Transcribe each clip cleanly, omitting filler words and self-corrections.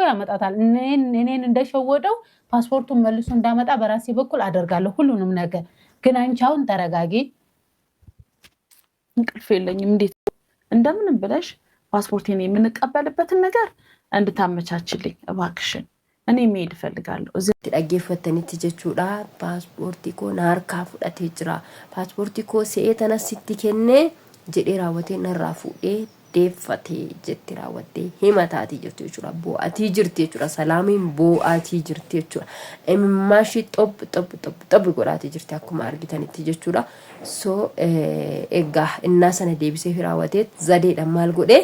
ያመጣታል። እኔን እንደሸወደው ፓስፖርቱን መልሶ እንዳመጣ በራሴ በኩል አደርጋለሁ ሁሉንም ነገር። ግን አንቺ አሁን ተረጋጊ። እንቅልፍ የለኝም። እንዴት እንደምንም ብለሽ ፓስፖርቴን የምንቀበልበትን ነገር እንድታመቻችልኝ እባክሽን። እኔ መሄድ እፈልጋለሁ። Itti dhaggeeffattanitti jechuudha. Paaspoortii koo na harkaa fudhatee jira. Paaspoortii koo se'ee tana sitti kennee jedhee raawwatee narraa fuudhee deeffatee jetti raawwattee himataatii jirti jechuudha. Boo'atii jirti jechuudha. Salaamiin boo'atii jirti jechuudha. Imimmaashii xophi xophi xophi xophi godhaatii jirti akkuma argitanitti jechuudha. So egaa innaa sana deebisee raawwatee zadeedhaan maal godhee,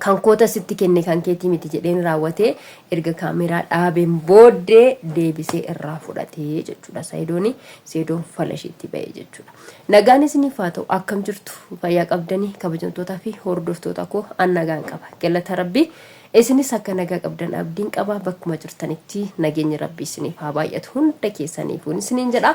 kan koota sitti kenne kan keetii miti jedheen raawwatee erga kaameraa dhaabeen booddee deebisee irraa fudhatee jechuudha. Sayidooni Sayidoon fala isheetti ba'e jechuudha. Nagaan isiniif haa ta'u. Akkam jirtu? Fayyaa qabdanii? Kabajamtootaa fi hordoftoota koo, an nagaan qaba. Galata Rabbii. Isinis akka nagaa qabdan abdiin qaba. Bakkuma jirtanitti nageenyi Rabbii isiniif haa baay'atu hunda keessaniif isiniin jedha.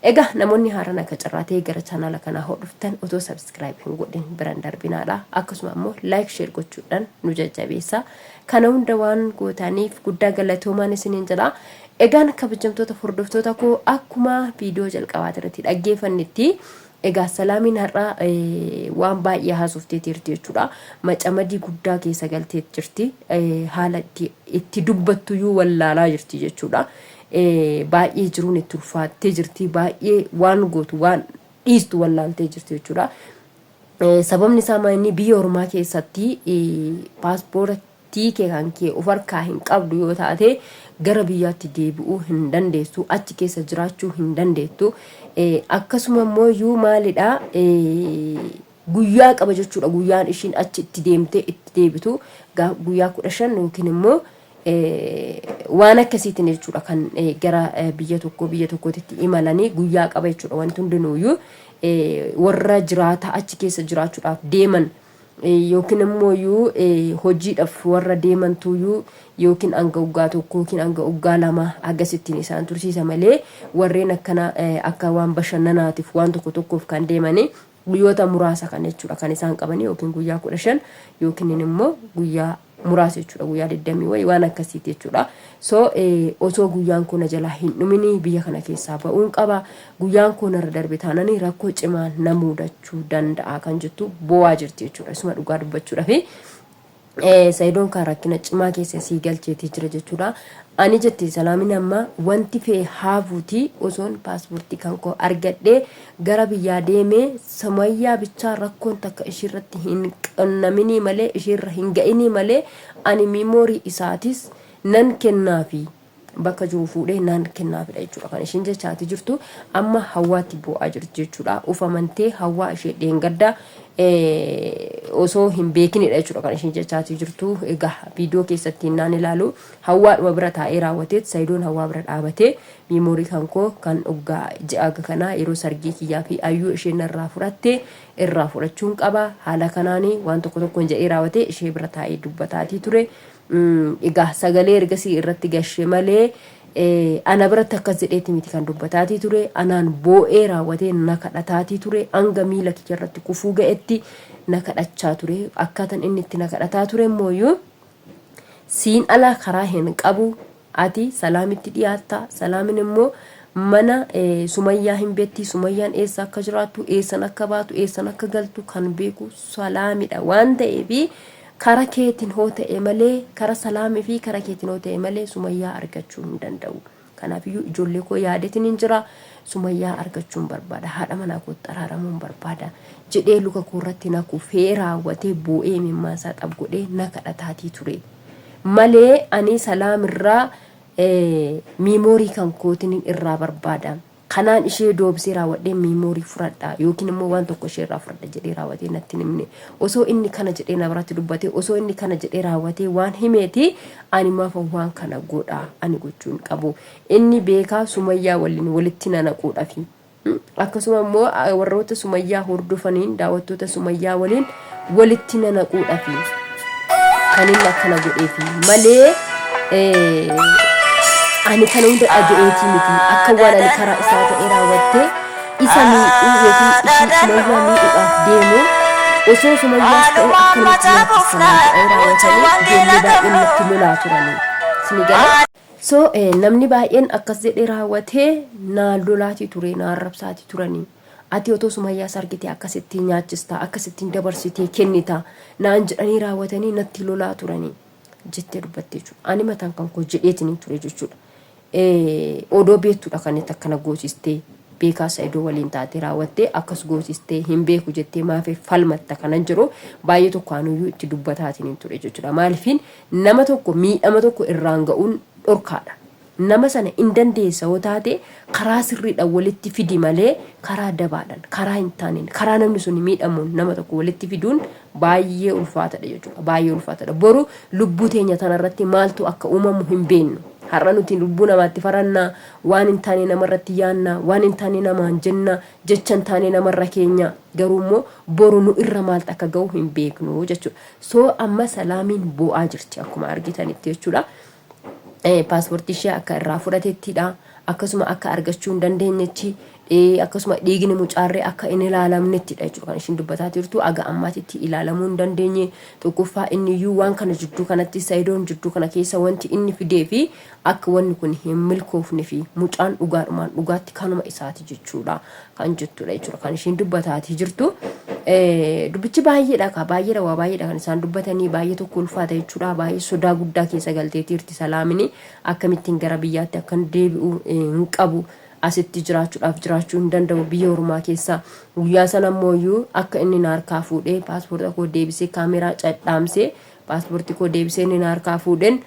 Egaa namoonni haaraan akka carraa ta'e gara chaanaala kanaa hordoftan otoo subscribe hin godhin biran darbinaadha. Akkasuma immoo like, share gochuudhaan nu jajjabeessa. Kana hunda waan gootaniif guddaa galatoomaan isiniin jedha. Egaan kabajamtoota hordoftoota koo, akkuma viidiyoo jalqabaa irratti dhaggeeffannetti, egaa Salaamiin har'a waan baay'ee haasofteetii jirti jechuudha. Macamadii guddaa keessa galtee jirti. Haala itti dubbattuyyuu wallaalaa jirti jechuudha. Baay'ee jiruun itti ulfaattee jirti. Baay'ee waan gootu waan dhiistu wallaaltee jirti jechuudha. Sababni isaa inni biyya ormaa keessatti paaspoortii kee kan kee of harkaa hin qabdu yoo taate, gara biyyaatti deebi'uu hin dandeessu, achi keessa jiraachuu hin dandeettu. Akkasuma immoo iyyuu maalidha, guyyaa qaba jechuudha. Guyyaan ishiin achi itti deemtee itti deebitu guyyaa 15 yookiin immoo waan akkasiitiin jechuudha. Kan gara biyya tokkoo biyya tokkootti imalanii guyyaa qaba jechuudha. Wanti hundinuuyyuu warra jiraata achi keessa jiraachuudhaaf deeman yookiin immoo iyyuu hojiidhaaf warra deemantuyyuu yookiin hanga waggaa 1 yookiin hanga waggaa 2 agasittiin isaan tursiisa malee, warreen akkana akka waan bashannanaatiif waan tokko tokkoof kan deemanii guyyoota muraasa kan jechuudha kan isaan qabanii, yookiin guyyaa 15 yookiin immoo guyyaa muraasa jechuudha, guyyaa 20 wayi waan akkasiiti jechuudha. So osoo guyyaan kun na jalaa hin dhumini biyya kana keessaa ba'uun qaba. Guyyaan kun irra darbe taananii rakkoo cimaa na mudachuu danda'a kan jettu bo'aa jirti jechuudha. Isuma dhugaa dubbachuudhaafi. Sayidoon kan rakkina cimaa keessa sii galcheetii jira jechuudha. Ani jette Salaamin, amma wanti fe'e haafuuti, osoon paaspoortii kan koo argadhee gara biyyaa deemee Sumayyaa bichaa rakkoon takka ishiirratti hin qunnaminii malee, ishiirra hin ga'inii malee, ani miimoorii isaatis nan kennaafi, bakka jiru fuudhee nan kennaafidha jechuudha kan ishiin jechaati jirtu. Amma Hawwaatti bu'aa jirti jechuudha. Ufamantee Hawwaa ishee dheengaddaa osoo hin beekinidha jechuudha kan ishiin jechaati jirtu. Egaa viidiyoo keessatti naan ilaalu Hawwaadhuma bira taa'ee raawwateet Sayidoon Hawwaa bira dhaabatee, miimoorii kan koo kan dhuggaa ji'a kanaa yeroo sargii kiyyaa fi ayyuu isheen irraa fudhatte irraa fudhachuun qaba, haala kanaanii waan tokko tokkoon jedhee raawwatee ishee bira taa'ee dubbataatii ture. Egaa sagalee ergasii irratti gashee malee ana biratti akkas jedheeti miti kan dubbataatii ture. Anaan boo'ee raawwatee na kadhataatii ture, hanga miila kiyya irratti kufuu ga'etti na kadhachaa ture. Akkaataan inni itti na kadhataa ture immoo, siin ala karaa hin qabu, ati Salaamitti dhiyaatta, Salaamin immoo mana Sumayyaa hin beetti, Sumayyaan eessa akka jiraattu, eessan akka baatu, eessan akka galtu kan beeku Salaamidha waan ta'eefi, kara keetiin hoo ta'e malee, kara Salaamii fi kara keetiin hoo ta'e malee Sumayyaa argachuu hin danda'u. Kanaafiyyuu ijoollee koo yaadetiin hin jira. Sumayyaa argachuun barbaada. Haadha manaa kootti araaramuun barbaada. Jedhee luka koo irratti na kufee raawwatee boo'ee imimmaan isaa xab godhee na kadhataatii ture. Malee ani Salaamirraa miimoorii kan kootiin irraa barbaada. Kanaan ishee doobsee raawwadhee miimoorii fudhadha yookiin immoo waan tokko ishee irraa fudhadha jedhee raawwatee natti hin himne. Osoo inni kana jedhee na biratti dubbatee, osoo inni kana jedhee raawwatee waan himeeti, ani maafa waan kana godha? Ani gochuu hin qabu. Inni beekaa Sumayyaa waliin walitti na naquudhaafi. Akkasuma immoo warroota Sumayyaa hordofaniin, daawwattoota Sumayyaa waliin walitti na naquudhaafi. Kan inni akkana godheefi malee ani kana hunda dhaga'eetii miti. Akka waan ani karaa isaa ta'ee raawwattee isa miidhuu yookiin ishii Sumayyaa miidhuudhaaf deemu Osoo Sumayyaas ta'e akkanumatti nyaachista naan jedhanii raawwatanii ijoollee baay'een natti lolaa turanii. Isinii galee? So namni baay'een akkas jedhee raawwatee naa lolaatii ture, naa arrabsaatii turanii. Ati otoo Sumayyaas argitee akkasittiin nyaachista, akkasittiin dabarsitee kennita naan jedhanii raawwatanii natti lolaa turanii jettee dubbatte jechuudha. Ani mataan kan koo jedheetiin ture jechuudha. Odoo beektuudha kan itti akkana goosistee beekaa Sa'idoo waliin taatee raawwattee akkas goosistee hin beeku jettee maaf falmatta kanan jedhu baay'ee tokko anuyyuu itti dubbataatiin hin ture jechuudha. Maaliifin nama tokko miidhama tokko irraan ga'uun dhorkaadha. Nama sana in dandeessa yoo taate karaa sirriidhaan walitti fidi malee karaa dabaadhaan, karaa hin taaneen, karaa namni sun miidhamuun nama tokko walitti fiduun baay'ee ulfaatadha jechuudha. Baay'ee ulfaatadha. Boru lubbuu teenya tanarratti maaltu akka uumamu hin beeknu. Har'a nuti lubbuu namaatti farannaa, waan hin taane namarratti yaanna, waan hin taane namaan jenna, jecha hin taane namarra keenya. Garuu immoo boru nu irra maaltu akka ga'u hin beeknu jechuudha. So amma Salaamiin boo'aa jirti akkuma argitanitti jechuudha. Paaspoortii ishee akka irraa fudhatettidha. Akkasuma akka argachuu hin dandeenyetti akkasuma dhiigni mucaarree akka hin ilaalamnettidha jechuudha kan ishiin dubbataa jirtu. Aga ammaatitti ilaalamuu hin dandeenye. Tokkoffaa inni iyyuu waan kana jidduu kanatti Sayidoon jidduu kana keessa wanti inni fidee fi akka wanni kun hin milkoofne fi mucaan dhugaadhumaan dhugaatti kanuma isaati jechuudha kan jettudha jechuudha kan ishiin dubbataatii jirtu. Dubbichi baay'eedha kaa baay'eedha waa baay'eedha kan isaan dubbatanii baay'ee tokko ulfaata jechuudha baay'ee sodaa guddaa keessa galteetii jirti Salaamini akkamittiin gara biyyaatti akkan deebi'u hin qabu asitti jiraachuudhaaf jiraachuu hin danda'u biyya ormaa keessa guyyaa sana immoo akka inni na harkaa fuudhee paaspoorta koo deebisee kaameraa cadhaamsee paaspoortii koo deebisee inni na harkaa fuudheen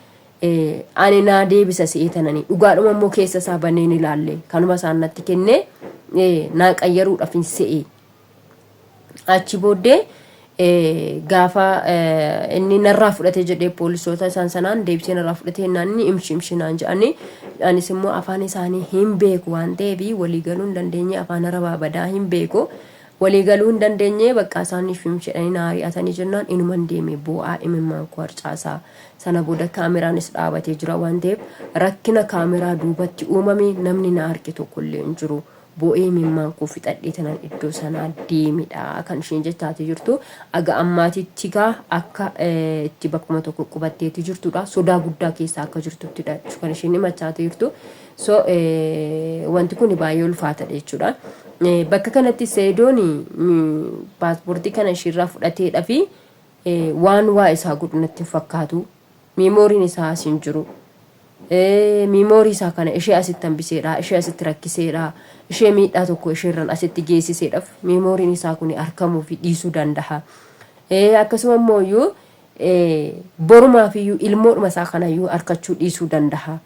ani naa deebisa se'ee tanani dhugaadhuma immoo keessa isaa baneen ilaalle kanuma isaan natti kennee naa qayyaruudhaaf hin se'e. Achi booddee gaafa inni narraa fudhate jedhee poolisoota isaan sanaan deebisee narraa fudhate jennaan inni imshi imshi naan jedhanii anis immoo afaan isaanii hin beeku waan ta'eef walii galuu hin dandeenye afaan arabaa badaa hin beeku walii galuu hin dandeenye bakka isaan imshi imshi jedhanii na ari'atanii jennaan inuman deeme boo'aa imimmaan koo harcaasaa sana booda kaameraanis dhaabatee jira waan ta'eef rakkina kaameraa duubatti uumame namni na arge tokkollee hin jiru. Boo'ee imimmaan koo fixadhee tanan iddoo sanaa deemedha kan isheen jechaati jirtu. Aga ammaatitti gaa akka itti bakkuma tokko qubatteeti jirtudha. Sodaa guddaa keessa akka jirtuttidha kan isheen himachaati jirtu. So wanti kun baay'ee ulfaatadha jechuudha. Bakka kanatti Seedoon paaspoortii kana ishiirraa fudhateedha fi waan waa isaa godhu natti hin fakkaatu. Miimooriin isaa as hin jiru. Miimoorii isaa kana ishee asitti hambiseedha, ishee asitti rakkiseedha, ishee miidhaa tokko isheerran asitti geessiseedhaaf miimooriin isaa kun arkamuu fi dhiisuu danda'a. Akkasuma immoo iyyuu borumaaf iyyuu ilmoodhuma isaa kanayyuu arkachuu dhiisuu danda'a.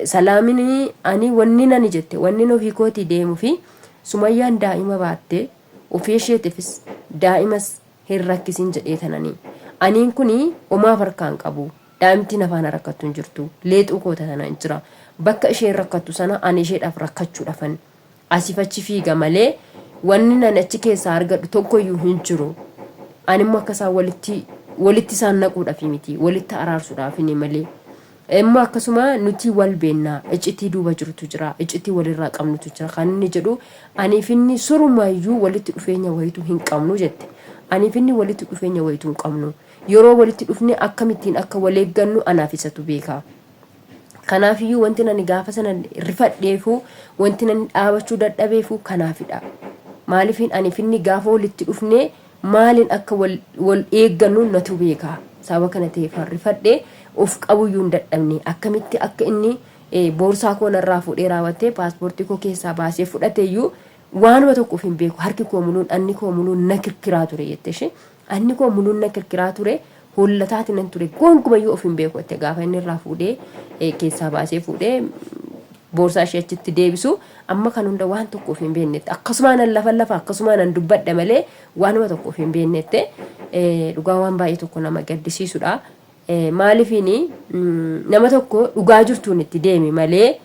Salaamin ani wanni nani jette wanni ofii kootii deemu fi Sumayyaan daa'ima baattee ofii isheetifis daa'imas hin rakkisin jedhee tananii. Aniin kuni omaaf harkaa hin qabu. Daa'imtiin afaana rakkattu hin jirtu. Leexuu koo tatanaan jira. Bakka isheen rakkattu sana ani isheedhaaf rakkachuudhafan asiif achi fiiga malee wannin ani achi keessaa argadhu tokkoyyuu hin jiru. Ani immoo akka isaan walitti walitti isaan naquudhafi miti walitti araarsuudhaafini malee. Immoo akkasuma nuti wal beenna iccitii duuba jirutu jira iccitii walirraa qabnutu jira kan inni jedhu aniif inni surumayyuu walitti dhufeenya wayitu hin qabnu jette. Aniif inni walitti dhufeenya wayitu hin qabnu. Yeroo walitti dhufne akkamittiin akka wal eeggannu anaaf isatu beeka. Kanaafiyyuu wanti ani gaafa sana rifadheefu wanti ani dhaabachuu dadhabeefu kanaafidha. Maaliifin aniif inni gaafa walitti dhufne maalin akka wal, wal eeggannu natu beeka. Sababa kana ta'eefan rifadhe of qabuyyuu hin dadhabne. Akkamitti akka inni boorsaa koo narraa fuudhee raawwatee paaspoortii koo keessaa baasee fudhateeyyuu waanuma tokko of hin beeku. Harki koo muluun, anni koo muluun na kirkiraa ture jette ishee. Anni koo muluun na kirkiraa ture hollataati nan ture gonkumayyuu of hin beeku jette gaafa inni irraa fuudhee keessaa baasee fuudhee boorsaa ishee achitti deebisu amma kan hunda waan tokko of hin beeknetti akkasumaan nan lafa lafa akkasumaan nan dubbadha malee waanuma tokko of hin beeknetti dhugaa waan baay'ee tokko nama gaddisiisudha. Maalifiin nama tokko dhugaa jirtuun itti deemi malee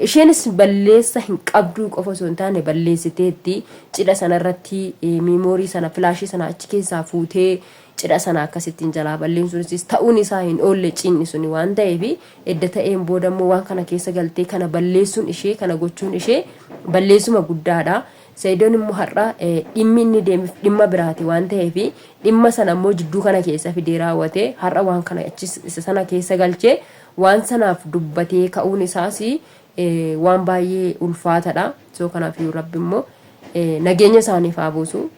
isheenis balleessa hin qabduu qofa osoo hin taane balleessiteetti cidha sanarratti miimoorii sana filaashii sana achi keessaa fuutee cidha sana akkasittiin jalaa balleessuunis ta'uun isaa hin oolle cinni suni waan ta'eef edda ta'een booda immoo waan kana keessa galtee kana balleessuun ishee kana gochuun ishee balleessuma guddaadha. Sayidoon immoo har'a dhimmi inni deemeef dhimma biraati waan ta'eef dhimma sana immoo jidduu kana keessa fidee raawwatee har'a waan kana achi isa sana keessa galchee waan sanaaf dubbatee ka'uun isaas waan baay'ee ulfaatadha. So kanaaf iyyuu rabbi immoo nageenya isaaniif haa buusu.